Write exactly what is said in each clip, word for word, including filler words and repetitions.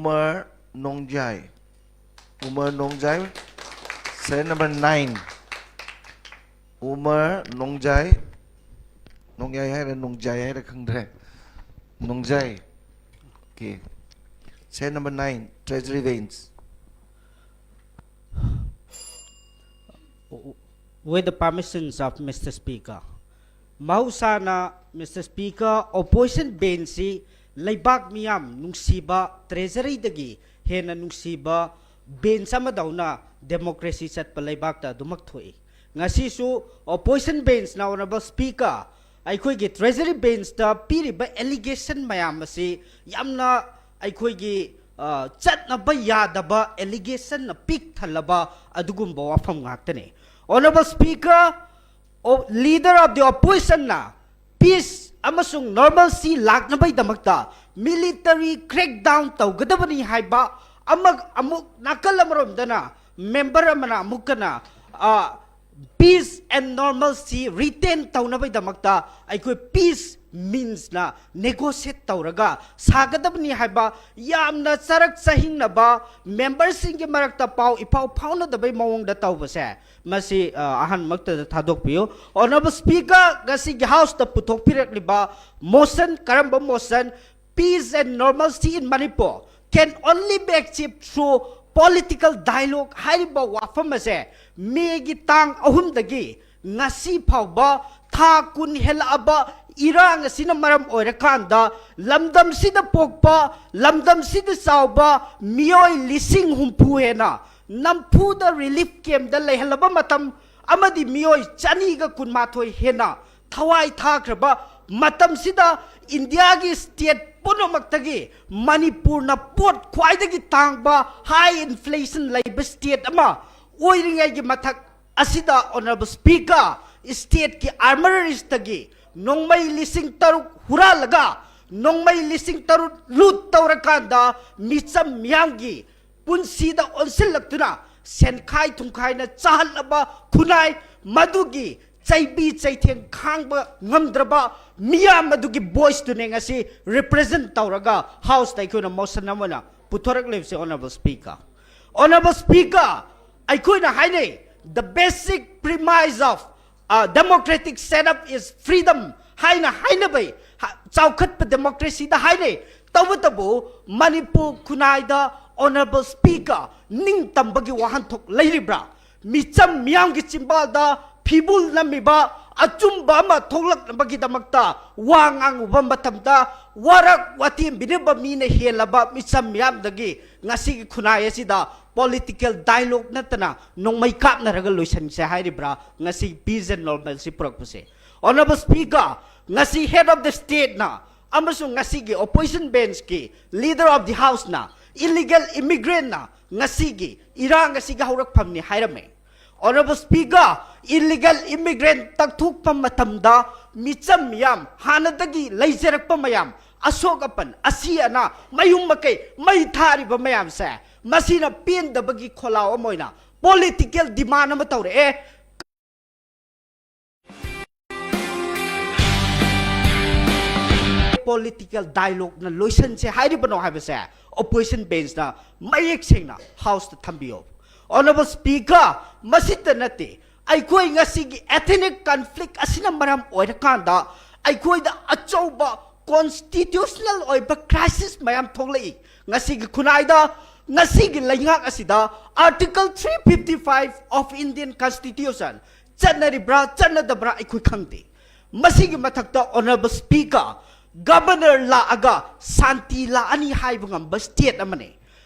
Umar Nongjai. Umar Nongjai. Serial number nine. Umar Nongjai. Nongjai ꯍꯥꯏꯔ ꯅꯣꯡꯖꯥꯏ ꯍꯥꯏꯔ ꯈꯪꯗ꯭ꯔꯦ. Nongjai. Okay. Serial number nine, Treasury Bench. With the permissions of Mister Speaker, ꯃꯍꯧꯁꯥꯅ Mister Speaker, opposition bench ꯁꯤ ꯂꯩꯕꯥꯛ ꯃꯤꯌꯥꯝ ꯅꯨꯡꯁꯤꯕ, Treasury ꯗꯒꯤ ꯍꯦꯟꯅ ꯅꯨꯡꯁꯤꯕ bench ꯑꯃꯗꯧꯅ democracy ꯆꯠꯄ ꯂꯩꯕꯥꯛꯇ ꯑꯗꯨꯃꯛ ꯊꯣꯛꯏ꯫ ꯉꯁꯤꯁꯨ opposition bench ꯅ, Honourable Speaker, ꯑꯩꯈꯣꯏꯒꯤ Treasury Bench ꯇ ꯄꯤꯔꯤꯕ allegation ꯃꯌꯥꯝ ꯑꯁꯤ ꯌꯥꯝꯅ ꯑꯩꯈꯣꯏꯒꯤ, ꯑ, ꯆꯠꯅꯕ ꯌꯥꯗꯕ allegation ꯅ ꯄꯤꯛ ꯊꯜꯂꯕ ꯑꯗꯨꯒꯨꯝꯕ ꯋꯥꯐꯝ ꯉꯥꯛꯇꯅꯤ꯫ Honourable Speaker, o-, Leader of the Opposition ꯅ peace ꯑꯃꯁꯨꯡ normalcy ꯂꯥꯛꯅꯕꯒꯤꯗꯃꯛꯇ military crackdown ꯇꯧꯒꯗꯕꯅꯤ ꯍꯥꯏꯕ ꯑꯃ, ꯑꯃꯨꯛ ꯅꯥꯀꯜ ꯑꯃꯔꯣꯝꯗꯅ member ꯑꯃꯅ ꯑꯃꯨꯛꯀꯅ, ꯑ, peace and normalcy retain ꯇꯧꯅꯕꯒꯤꯗꯃꯛꯇ ꯑꯩꯈꯣꯏ peace means ꯅ negotiate ꯇꯧꯔꯒ ꯁꯥꯒꯗꯕꯅꯤ ꯍꯥꯏꯕ ꯌꯥꯝꯅ ꯆꯔꯛ ꯆꯍꯤꯡꯅꯕ, member ꯁꯤꯡꯒꯤ ꯃꯔꯛꯇ ꯄꯥꯎ ꯏꯐꯥꯎ ꯐꯥꯎꯅꯗꯕꯩ ꯃꯑꯣꯡꯗ ꯇꯧꯕꯁꯦ, ꯃꯁꯤ, ꯑ, ꯑꯍꯥꯟꯕꯃꯛꯇꯗ ꯊꯥꯗꯣꯛꯄꯤꯌꯨ꯫ Honourable Speaker, ꯉꯁꯤꯒꯤ House ꯇ ꯄꯨꯊꯣꯛꯄꯤꯔꯛꯂꯤꯕ motion, ꯀꯔꯝꯕ motion? Peace and normalcy in Manipur can only be achieved through political dialogue ꯍꯥꯏꯔꯤꯕ ꯋꯥꯐꯝ ꯑꯁꯦ May ꯒꯤ ꯇꯥꯡ ꯑꯍꯨꯝꯗꯒꯤ ꯉꯁꯤ ꯐꯥꯎꯕ ꯊꯥ ꯀꯨꯟ ꯍꯦꯜꯂꯛꯑꯕ ꯏꯔꯥꯡ ꯑꯁꯤꯅ ꯃꯔꯝ ꯑꯣꯏꯔꯀꯥꯟꯗ ꯂꯝꯗꯝꯁꯤꯗ ꯄꯣꯛꯄ, ꯂꯝꯗꯝꯁꯤꯗ ꯆꯥꯎꯕ ꯃꯤꯑꯣꯏ ꯂꯤꯁꯤꯡ ꯍꯨꯝꯐꯨ ꯍꯦꯟꯅ ꯅꯝꯐꯨꯗ relief camp ꯇ ꯂꯩꯍꯜꯂꯕ ꯃꯇꯝ ꯑꯃꯗꯤ ꯃꯤꯑꯣꯏ ꯆꯅꯤꯒ ꯀꯨꯟꯃꯥꯊꯣꯏ ꯍꯦꯟꯅ ꯊꯋꯥꯏ ꯊꯥꯈ꯭ꯔꯕ ꯃꯇꯝꯁꯤꯗ India ꯒꯤ state ꯄꯨꯝꯅꯃꯛꯇꯒꯤ ꯃꯅꯤꯄꯨꯔꯅ ꯄꯣꯠ ꯈ꯭ꯋꯥꯏꯗꯒꯤ ꯇꯥꯡꯕ, high inflation ꯂꯩꯕ state ꯑꯃ ꯑꯣꯏꯔꯤꯉꯩꯒꯤ ꯃꯊꯛ ꯑꯁꯤꯗ, Honourable Speaker, state ꯀꯤ armories ꯇꯒꯤ ꯅꯣꯡꯃꯩ ꯂꯤꯁꯤꯡ ꯇꯔꯨꯛ ꯍꯨꯔꯥꯜꯂꯒ, ꯅꯣꯡꯃꯩ ꯂꯤꯁꯤꯡ ꯇꯔꯨꯛ loot ꯇꯧꯔꯀꯥꯟꯗ ꯃꯤꯆꯝ ꯃꯤꯌꯥꯝꯒꯤ ꯄꯨꯟꯁꯤꯗ ꯑꯣꯟꯁꯤꯜꯂꯛꯇꯨꯅ ꯁꯦꯟꯈꯥꯏ ꯊꯨꯝꯈꯥꯏꯅ ꯆꯥꯍꯜꯂꯕ ꯈꯨꯟꯅꯥꯏ, ꯃꯗꯨꯒꯤ ꯆꯩꯕꯤ ꯆꯩꯊꯦꯡ ꯈꯥꯡꯕ ꯉꯝꯗ꯭ꯔꯕ ꯃꯤꯌꯥꯝ ꯑꯗꯨꯒꯤ voice ꯇꯨꯅꯦ ꯉꯁꯤ represent ꯇꯧꯔꯒ House ꯇ ꯑꯩꯈꯣꯏꯅ motion ꯑꯃ ꯑꯣꯏꯅ ꯄꯨꯊꯣꯔꯛꯂꯤꯕꯁꯦ꯫ Honorable Speaker, Honorable Speaker, ꯑꯩꯈꯣꯏꯅ ꯍꯥꯏꯅꯩ, the basic premise of, uh, democratic setup is freedom ꯍꯥꯏꯅ ꯍꯥꯏꯅꯕꯩ, ꯍ-, ꯆꯥꯎꯈꯠꯄ democracyꯗ ꯍꯥꯏꯅꯩ꯫ ꯇꯧꯕꯇꯕꯨ ꯃꯅꯤꯄꯨꯔ ꯈꯨꯟꯅꯥꯏꯗ, Honorable Speaker, ꯅꯤꯡꯇꯝꯕꯒꯤ ꯋꯥꯍꯟꯊꯣꯛ ꯂꯩꯔꯤꯕ꯭ꯔꯥ? ꯃꯤꯆꯝ ꯃꯤꯌꯥꯝꯒꯤ ꯆꯤꯝꯕꯥꯜꯗ ꯐꯤꯕꯨꯜ ꯅꯝꯃꯤꯕ ꯑꯆꯨꯝꯕ ꯑꯃ ꯊꯣꯛꯂꯛꯅꯕꯒꯤꯗꯃꯛꯇ ꯋꯥ ꯉꯥꯡꯉꯨꯕ ꯃꯇꯝꯗ ꯋꯥꯔꯛ ꯋꯥꯇꯦꯝꯕꯤꯅꯕ ꯃꯤꯅ ꯍꯦꯜꯂꯕ ꯃꯤꯆꯝ ꯃꯤꯌꯥꯝꯗꯒꯤ ꯉꯁꯤꯒꯤ ꯈꯨꯟꯅꯥꯏ ꯑꯁꯤꯗ political dialogue ꯅꯠꯇꯅ ꯅꯣꯡꯃꯩ ꯀꯥꯞꯅꯔꯒ ꯂꯣꯏꯁꯤꯟꯁꯦ ꯍꯥꯏꯔꯤꯕ꯭ꯔꯥ ꯉꯁꯤ peace and normalcy ꯄꯨꯔꯛꯄꯁꯦ? Honorable Speaker, ꯉꯁꯤ head of the stateꯅ ꯑꯃꯁꯨꯡ ꯉꯁꯤꯒꯤ opposition benchꯀꯤ leader of the houseꯅ illegal immigrantꯅ ꯉꯁꯤꯒꯤ ꯏꯔꯥꯡ ꯑꯁꯤꯒꯤ ꯍꯧꯔꯛꯐꯝꯅꯤ ꯍꯥꯏꯔꯝꯃꯦ꯫ Honorable Speaker, illegal immigrant ꯇꯛꯊꯣꯛꯄ ꯃꯇꯝꯗ ꯃꯤꯆꯝ ꯃꯤꯌꯥꯝ, ꯍꯥꯟꯅꯗꯒꯤ ꯂꯩꯖꯔꯛꯄ ꯃꯌꯥꯝ, ꯑꯁꯣꯛ ꯑꯄꯟ, ꯑꯁꯤ ꯑꯅꯥ, ꯃꯌꯨꯝ ꯃꯀꯩ ꯃꯩ ꯊꯥꯔꯤꯕ ꯃꯌꯥꯝꯁꯦ, ꯃꯁꯤꯅ ꯄꯦꯟꯗꯕꯒꯤ ꯈꯣꯜꯂꯥꯎ ꯑꯃ ꯑꯣꯏꯅ political demand ꯑꯃ ꯇꯧꯔꯛꯑꯦ꯫ Political dialogueꯅ ꯂꯣꯏꯁꯤꯟꯁꯦ ꯍꯥꯏꯔꯤꯕꯅꯣ ꯍꯥꯏꯕꯁꯦ opposition benchꯅ ꯃꯌꯦꯛ ꯁꯦꯡꯅ houseꯇ ꯊꯝꯕꯤꯌꯣ꯫ Honorable Speaker, ꯃꯁꯤꯇ ꯅꯠꯇꯦ, ꯑꯩꯈꯣꯏ ꯉꯁꯤꯒꯤ ethnic conflict ꯑꯁꯤꯅ ꯃꯔꯝ ꯑꯣꯏꯔꯀꯥꯟꯗ ꯑꯩꯈꯣꯏꯗ ꯑꯆꯧꯕ constitutional ꯑꯣꯏꯕ crisis ꯃꯌꯥꯝ ꯊꯣꯛꯂꯛꯏ꯫ ꯉꯁꯤꯒꯤ ꯈꯨꯟꯅꯥꯏꯗ, ꯉꯁꯤꯒꯤ ꯂꯩꯉꯥꯛ ꯑꯁꯤꯗ Article three fifty five of Indian Constitution ꯆꯠꯅꯔꯤꯕ꯭ꯔꯥ ꯆꯠꯅꯗꯕ꯭ꯔꯥ ꯑꯩꯈꯣꯏ ꯈꯪꯗꯦ꯫ ꯃꯁꯤꯒꯤ ꯃꯊꯛꯇ, Honorable Speaker, governor ꯂꯥꯛꯑꯒ ꯁꯥꯟꯇꯤ ꯂꯥꯛꯑꯅꯤ ꯍꯥꯏꯕ ꯉꯝꯕ state ꯑꯃꯅꯤ꯫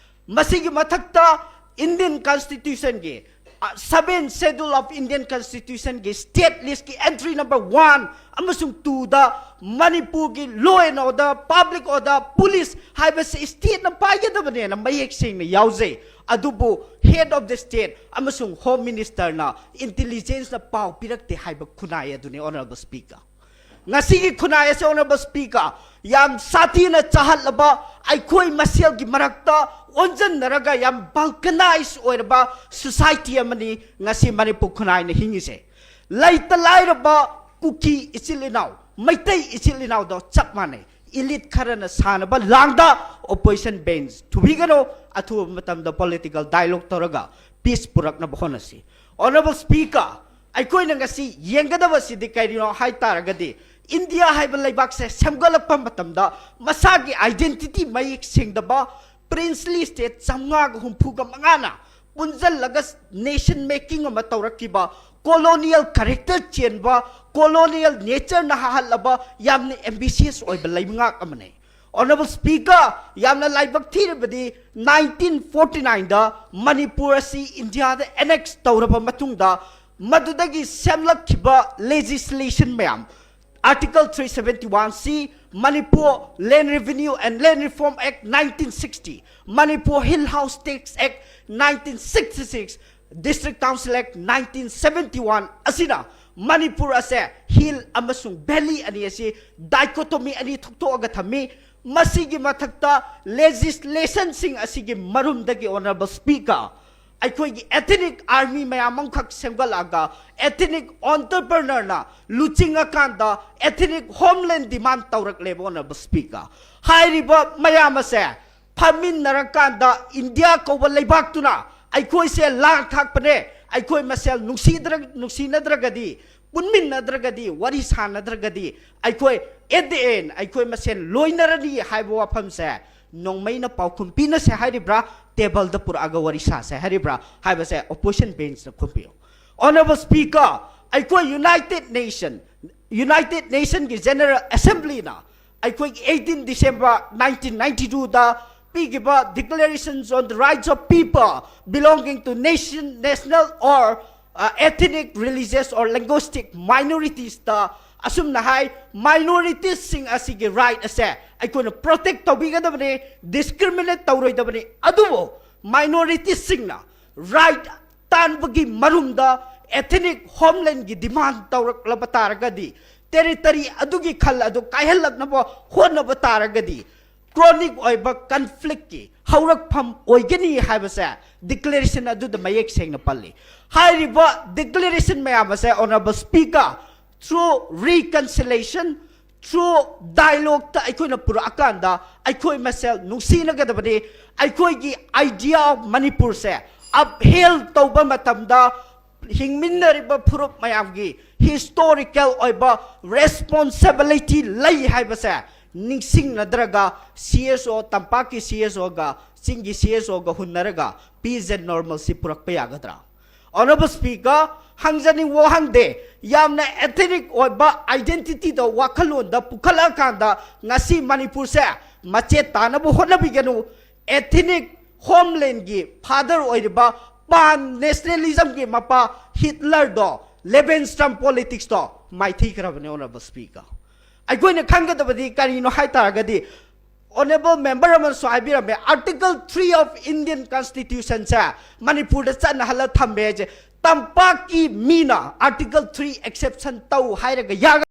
ꯃꯁꯤꯒꯤ ꯃꯊꯛꯇ Indian Constitutionꯒꯤ, ꯑ, seventh Schedule of Indian Constitutionꯒꯤ state listꯀꯤ entry number one ꯑꯃꯁꯨꯡ twoꯗ ꯃꯅꯤꯄꯨꯔꯒꯤ law and order, public order, police ꯍꯥꯏꯕꯁꯤ stateꯅ ꯄꯥꯏꯒꯗꯕꯅꯦꯅ ꯃꯌꯦꯛ ꯁꯦꯡꯅ ꯌꯥꯎꯖꯩ꯫ ꯑꯗꯨꯕꯨ head of the state ꯑꯃꯁꯨꯡ home ministerꯅ, intelligenceꯅ ꯄꯥꯎ ꯄꯤꯔꯛꯇꯦ ꯍꯥꯏꯕ ꯈꯨꯟꯅꯥꯏ ꯑꯗꯨꯅꯤ, Honorable Speaker꯫ ꯉꯁꯤꯒꯤ ꯈꯨꯟꯅꯥꯏ ꯑꯁꯤ, Honorable Speaker, ꯌꯥꯝ ꯁꯥꯊꯤꯅ ꯆꯥꯍꯜꯂꯕ, ꯑꯩꯈꯣꯏ ꯃꯁꯦꯜꯒꯤ ꯃꯔꯛꯇ ꯑꯣꯟꯁꯤꯟꯅꯔꯒ ꯌꯥꯝ balkanize ꯑꯣꯏꯔꯕ society ꯑꯃꯅꯤ ꯉꯁꯤ ꯃꯅꯤꯄꯨꯔ ꯈꯨꯟꯅꯥꯏꯅ ꯍꯤꯡꯉꯤꯁꯦ꯫ ꯂꯩꯇ ꯂꯥꯏꯔꯕ ꯀꯨꯀꯤ ꯏꯆꯤꯜ ꯏꯅꯥꯎ, ꯃꯩꯇꯩ ꯏꯆꯤꯜ ꯏꯅꯥꯎꯗꯣ ꯆꯞ ꯃꯥꯟꯅꯩ꯫ elite ꯈꯔꯅ ꯁꯥꯟꯅꯕ ꯂꯥꯡꯗ opposition bench ꯊꯨꯕꯤꯒꯅꯨ꯫ ꯑꯊꯨꯕ ꯃꯇꯝꯗ political dialogue ꯇꯧꯔꯒ peace ꯄꯨꯔꯛꯅꯕ ꯍꯣꯠꯅꯁꯤ꯫ Honorable Speaker, ꯑꯩꯈꯣꯏꯅ ꯉꯁꯤ ꯌꯦꯡꯒꯗꯕꯁꯤꯗꯤ ꯀꯔꯤꯅꯣ ꯍꯥꯏ ꯇꯥꯔꯒꯗꯤ, ꯏꯟꯗꯤꯌꯥ ꯍꯥꯏꯕ ꯂꯩꯕꯥꯛꯁꯦ ꯁꯦꯝꯒꯠꯂꯛꯄ ꯃꯇꯝꯗ ꯃꯁꯥꯒꯤ identity ꯃꯌꯦꯛ ꯁꯦꯡꯗꯕ princely state ꯆꯥꯝꯃꯉꯥꯒ ꯍꯨꯝꯐꯨꯒ ꯃꯉꯥꯅ ꯄꯨꯟꯁꯤꯜꯂꯒ nation making ꯑꯃ ꯇꯧꯔꯛꯈꯤꯕ, colonial character ꯆꯦꯟꯕ, colonial natureꯅ ꯍꯥꯍꯜꯂꯕ ꯌꯥꯝꯅ ambitious ꯑꯣꯏꯕ ꯂꯩꯉꯥꯛ ꯑꯃꯅꯤ꯫ Honorable Speaker, ꯌꯥꯝꯅ ꯂꯥꯏꯕꯛ ꯊꯤꯔꯕꯗꯤ nineteen forty nineꯗ ꯃꯅꯤꯄꯨꯔ ꯑꯁꯤ ꯏꯟꯗꯤꯌꯥꯗ annex ꯇꯧꯔꯕ ꯃꯇꯨꯡꯗ ꯃꯗꯨꯗꯒꯤ ꯁꯦꯝꯂꯛꯈꯤꯕ legislation ꯃꯌꯥꯝ, Article three seventy one C, Manipur Land Revenue and Land Reform Act nineteen sixty, Manipur Hill House Tax Act nineteen sixty six, District Council Act nineteen seventy one ꯑꯁꯤꯅ ꯃꯅꯤꯄꯨꯔ ꯑꯁꯦ hill ꯑꯃꯁꯨꯡ valley ꯑꯅꯤ ꯑꯁꯤ dichotomy ꯑꯅꯤ ꯊꯣꯛꯇꯣꯛꯑꯒ ꯊꯝꯃꯤ꯫ ꯃꯁꯤꯒꯤ ꯃꯊꯛꯇ legislationꯁꯤꯡ ꯑꯁꯤꯒꯤ ꯃꯔꯨꯝꯗꯒꯤ, Honorable Speaker, ꯑꯩꯈꯣꯏꯒꯤ ethnic army ꯃꯌꯥꯝ ꯑꯃꯈꯛ ꯁꯦꯝꯒꯠꯂꯛꯑꯒ ethnic entrepreneurꯅ ꯂꯨꯆꯤꯡꯉꯀꯥꯟꯗ ethnic homeland demand ꯇꯧꯔꯛꯂꯦꯕ, Honorable Speaker꯫ ꯍꯥꯏꯔꯤꯕ ꯃꯌꯥꯝ ꯑꯁꯦ ꯐꯝꯃꯤꯟꯅꯔꯀꯥꯟꯗ ꯏꯟꯗꯤꯌꯥ ꯀꯧꯕ ꯂꯩꯕꯥꯛꯇꯨꯅ ꯑꯩꯈꯣꯏꯁꯦ ꯂꯥꯡ ꯊꯥꯛꯄꯅꯦ, ꯑꯩꯈꯣꯏ ꯃꯁꯦꯜ ꯅꯨꯡꯁꯤꯗ꯭ꯔ-, ꯅꯨꯡꯁꯤꯅꯗ꯭ꯔꯒꯗꯤ, ꯄꯨꯟꯃꯤꯟꯅꯗ꯭ꯔꯒꯗꯤ, ꯋꯥꯔꯤ ꯁꯥꯟꯅꯗ꯭ꯔꯒꯗꯤ ꯑꯩꯈꯣꯏ at the end ꯑꯩꯈꯣꯏ ꯃꯁꯦꯜ ꯂꯣꯏꯅꯔꯅꯤ ꯍꯥꯏꯕ ꯋꯥꯐꯝꯁꯦ ꯅꯣꯡꯃꯩꯅ ꯄꯥꯎꯈꯨꯝ ꯄꯤꯅꯁꯦ ꯍꯥꯏꯔꯤꯕ꯭ꯔꯥ, tableꯗ ꯄꯨꯔꯛꯑꯒ ꯋꯥꯔꯤ ꯁꯥꯁꯦ ꯍꯥꯏꯔꯤꯕ꯭ꯔꯥ ꯍꯥꯏꯕꯁꯦ opposition benchꯅ ꯈꯨꯝꯕꯤꯌꯨ꯫ Honorable Speaker, ꯑꯩꯈꯣꯏ United Nation, United Nationꯒꯤ General Assemblyꯅ ꯑꯩꯈꯣꯏꯒꯤ eighteen December nineteen ninety twoꯗ ꯄꯤꯈꯤꯕ Declarations on the Rights of People Belonging to Nation, National or, uh, Ethnic, Religious or Linguistic Minoritiesta ꯑꯁꯨꯝꯅ ꯍꯥꯏ, minoritiesꯁꯤꯡ ꯑꯁꯤꯒꯤ right ꯑꯁꯦ ꯑꯩꯈꯣꯏꯅ protect ꯇꯧꯕꯤꯒꯗꯕꯅꯤ, discriminate ꯇꯧꯔꯣꯏꯗꯕꯅꯤ꯫ ꯑꯗꯨꯕꯨ minoritiesꯁꯤꯡꯅ right ꯇꯥꯟꯕꯒꯤ ꯃꯔꯨꯝꯗ ethnic homelandꯒꯤ demand ꯇꯧꯔꯛꯂꯕ ꯇꯥꯔꯒꯗꯤ, territory ꯑꯗꯨꯒꯤ ꯈꯜ ꯑꯗꯨ ꯀꯥꯏꯍꯜꯂꯛꯅꯕ ꯍꯣꯠꯅꯕ ꯇꯥꯔꯒꯗꯤ, chronic ꯑꯣꯏꯕ conflictꯀꯤ ꯍꯧꯔꯛꯐꯝ ꯑꯣꯏꯒꯅꯤ ꯍꯥꯏꯕꯁꯦ declaration ꯑꯗꯨꯗ ꯃꯌꯦꯛ ꯁꯦꯡꯅ ꯄꯜꯂꯤ꯫ ꯍꯥꯏꯔꯤꯕ declaration ꯃꯌꯥꯝ ꯑꯁꯦ, Honorable Speaker, through reconciliation, Through dialogueꯇ ꯑꯩꯈꯣꯏꯅ ꯄꯨꯔꯛꯑꯀꯥꯟꯗ ꯑꯩꯈꯣꯏ ꯃꯁꯦꯜ ꯅꯨꯡꯁꯤꯅꯒꯗꯕꯅꯤ꯫ ꯑꯩꯈꯣꯏꯒꯤ idea of ꯃꯅꯤꯄꯨꯔꯁꯦ uphold ꯇꯧꯕ ꯃꯇꯝꯗ ꯍꯤꯡꯃꯤꯟꯅꯔꯤꯕ ꯐꯨꯔꯨꯞ ꯃꯌꯥꯝꯒꯤ historical ꯑꯣꯏꯕ responsibility ꯂꯩ ꯍꯥꯏꯕꯁꯦ ꯅꯤꯡꯁꯤꯡꯅꯗ꯭ꯔꯒ, CSO, ꯇꯝꯄꯥꯛꯀꯤ CSOꯒ ꯆꯤꯡꯒꯤ CSOꯒ ꯍꯨꯟꯅꯔꯒ peace and normalcy ꯄꯨꯔꯛꯄ ꯌꯥꯒꯗ꯭ꯔꯥ? Honourable Speaker, ꯍꯪꯖꯅꯤꯡꯕ ꯋꯥꯍꯪꯗꯤ, ꯌꯥꯝꯅ ethnic ꯑꯣꯏꯕ identityꯗ ꯋꯥꯈꯜꯂꯣꯟꯗ ꯄꯨꯈꯠꯂꯛꯑꯀꯥꯟꯗ ꯉꯁꯤ ꯃꯅꯤꯄꯨꯔꯁꯦ ꯃꯆꯦꯠ ꯇꯥꯅꯕ ꯍꯣꯠꯅꯕꯤꯒꯅꯨ꯫ Ethnic homelandꯒꯤ father ꯑꯣꯏꯔꯤꯕ pan nationalismꯒꯤ ꯃꯄꯥ ꯍꯤꯠꯂꯔꯗꯣ, ꯂꯦꯕꯦꯟꯁꯇ꯭ꯔꯝ politicsꯇꯣ ꯃꯥꯏꯊꯤꯈ꯭ꯔꯕꯅꯦ꯫ Honourable Speaker, ꯑꯩꯈꯣꯏꯅ ꯈꯪꯒꯗꯕꯗꯤ ꯀꯔꯤꯅꯣ ꯍꯥꯏ ꯇꯥꯔꯒꯗꯤ, Honourable Member ꯑꯃꯅꯁꯨ ꯍꯥꯏꯕꯤꯔꯝꯃꯦ, Article three of Indian Constitutionꯁꯦ ꯃꯅꯤꯄꯨꯔꯗ ꯆꯠꯅꯍꯜꯂ ꯊꯝꯃꯦ ꯍꯥꯏꯁꯦ꯫ ꯇꯝꯄꯥꯛꯀꯤ ꯃꯤꯅ Article three exception ꯇꯧ ꯍꯥꯏꯔꯒ ꯌꯥꯒ